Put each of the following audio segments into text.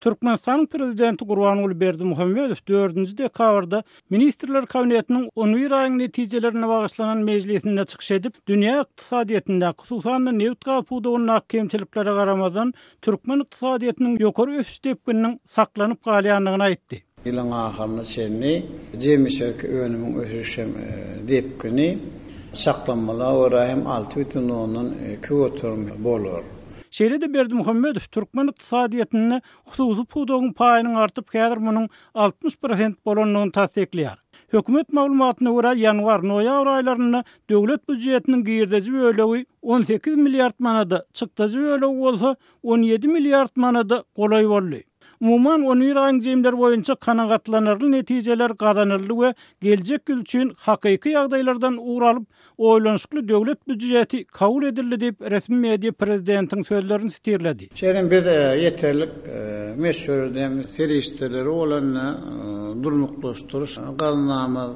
Türkmenistanyň Prezidenti Gurbanguly Berdimuhamedow dördünji dekabrda Ministrler Kabinetiniň on bir aýyň netijelerine bagyşlanan mejlisinde çykyş edip, dünýä ykdysadyýetindäki, hususan-da, nebit-gaz pudagyndaky kemçiliklere garamazdan, türkmen ykdysadyýetiniň ýokary ösüş depgininiň saklanyp galýandygyny aýtdy. Ýylyň ahyryna çenli jemi içerki önümiň ösüş depgini çaklamalara görä hem 6,2% bolar. Şeýle-de Berdimuhamedow türkmen ykdysadyýetinde hususy pudagyň paýynyň artyp, häzir munuň 60 prosent bolandygyny tassyklaýar. Hökümet maglumatyna görä, ýanwar, noýabr aýlarynda döwlet býujetiniň girdeji bölegi 18 milliard manada, çykdajy bölegi bolsa 17 milliard manada golaý boldy. Umuman, on bir aýyň jemleri boýunça kanagatlanarly netijeler gazanyldy we geljek ýyl üçin hakyky ýagdaýlardan ugur alyp, oýlanyşykly döwlet býujeti kabul edildi diýip, resmi media prezidentiň sözlerini sitirledi. Şeýle hem biz ýeterlik möçberde hem serişdeleri bolan durnuklaşdyryş gaznamyz,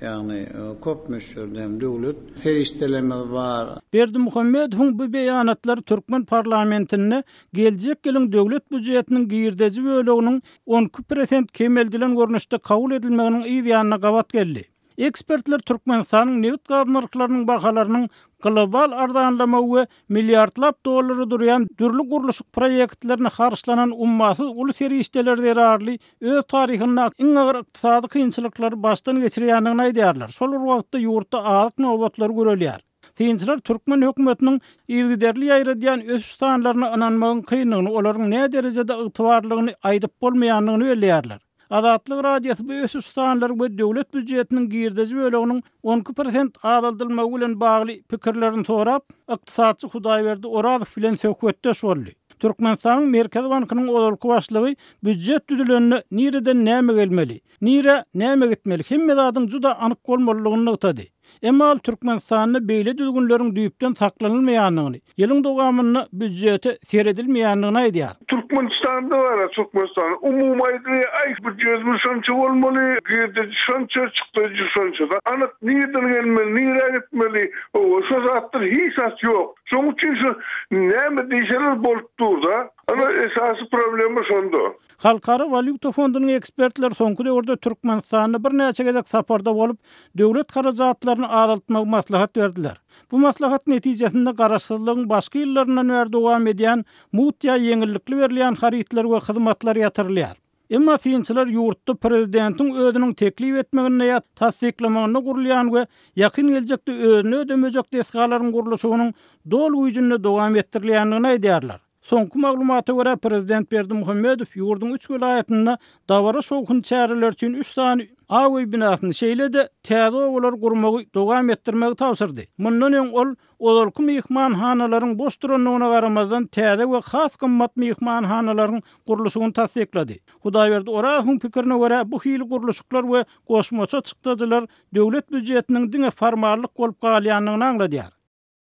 ýagny köp möçberde hem döwlet serişdelerimiz bar. Berdimuhamedowyň bu beýanatlary türkmen parlamentinde geljek ýylyň döwlet býujetiniň girdeji böleginiň 12 prosent kemeldilen görnüşde kabul edilmeginiň yz ýanyna gabat geldi. Ekspertler Türkmenistanyň nebit-gaz nyrhlarynyň bahalarynyň global arzanlamagy we milliardlap dollara durýan dürli gurluşyk proýektlerine harçlanan ummasyz uly serişdeler zerarly öz taryhyndaky iň agyr ykdysady kynçylyklary başdan geçirýändigini aýdýarlar. Şol bir wagtda ýurtda azyk nobatlary gürelýär. Synçylar türkmen hökümetiniň yzygiderli ýaýradýan ösüş sanlaryna ynanmagyň kyndygyny, olaryň näderejede ygtybarlygyny aýdyp bolmaýandygyny belleýärler. Azatlyk Radiosy bu ösüş sanlary we döwlet býujetiniň girdeji böleginiň 12 prosent azaldylmagy bilen bagly pikirlerini sorap, ykdysatçy Hudaýberdi Orazow bilen söhbetdeş boldy. Türkmenistanyň Merkezi bankynyň ozalky başlygy býujet düzülende nireden näme gelmeli, nirä näme gitmeli hemme zadyň juda anyk bolmalydygyny nygtady. Emma ol Türkmenistanda beýle düzgünleriň düýpden saklanylmaýandygyny, ýylyň dowamynda býujete seredilmeýändigini aýdýar. Türkmenistanda bar-a, Türkmenistanda umumy aýdylýar, aý, býujetimiz şonça bolmaly, girdeji şonça, çykdajy şonça. Anyk nirden gelmeli, nirä gitmeli, hawa, şo zatlar hiç zat ýok. Şonuň üçin şu näme diýseler bolup dur-da. Ana, esasy problema şonda. Halkara walýuta fondunyň ekspertleri soňky döwürde Türkmenistanda birnäçe gezek saparda bolup, döwlet harajatlaryny azaltmagy maslahat berdiler. Bu maslahat netijesinde garaşsyzlygyň başky ýyllaryndan bäri dowam edýän mugt ýa ýeňillikli berilýän harytlar we hyzmatlar ýatyrylýar. Emma synçylar ýurtda prezidentiň özüniň teklip etmeginde ýa tassyklamagynda gurulýan we ýakyn geljekde özüni ödemejek desgalaryň gurluşygynyň doly güýjünde dowam etdirilýändigini aýdýarlar. Soňky maglumata görä, prezident Berdimuhamedow ýurduň üç welaýatynda dabara-şowhun çäreleri üçin üç sany Ak öý binasyny, şeýle-de täze obalary gurmagy dowam etdirmegi tabşyrdy. Mundan öň ol ozalky myhmanhanalaryň boş durandygyna garamazdan, täze we has gymmat myhmanhanalaryň gurluşygyny tassyklady. Hudaýberdi Orazowyň pikirine görä, bu hili gurluşyklar we goşmaça çykdajylar döwlet býujetiniň diňe formallyk bolup galýandygyny aňladýar.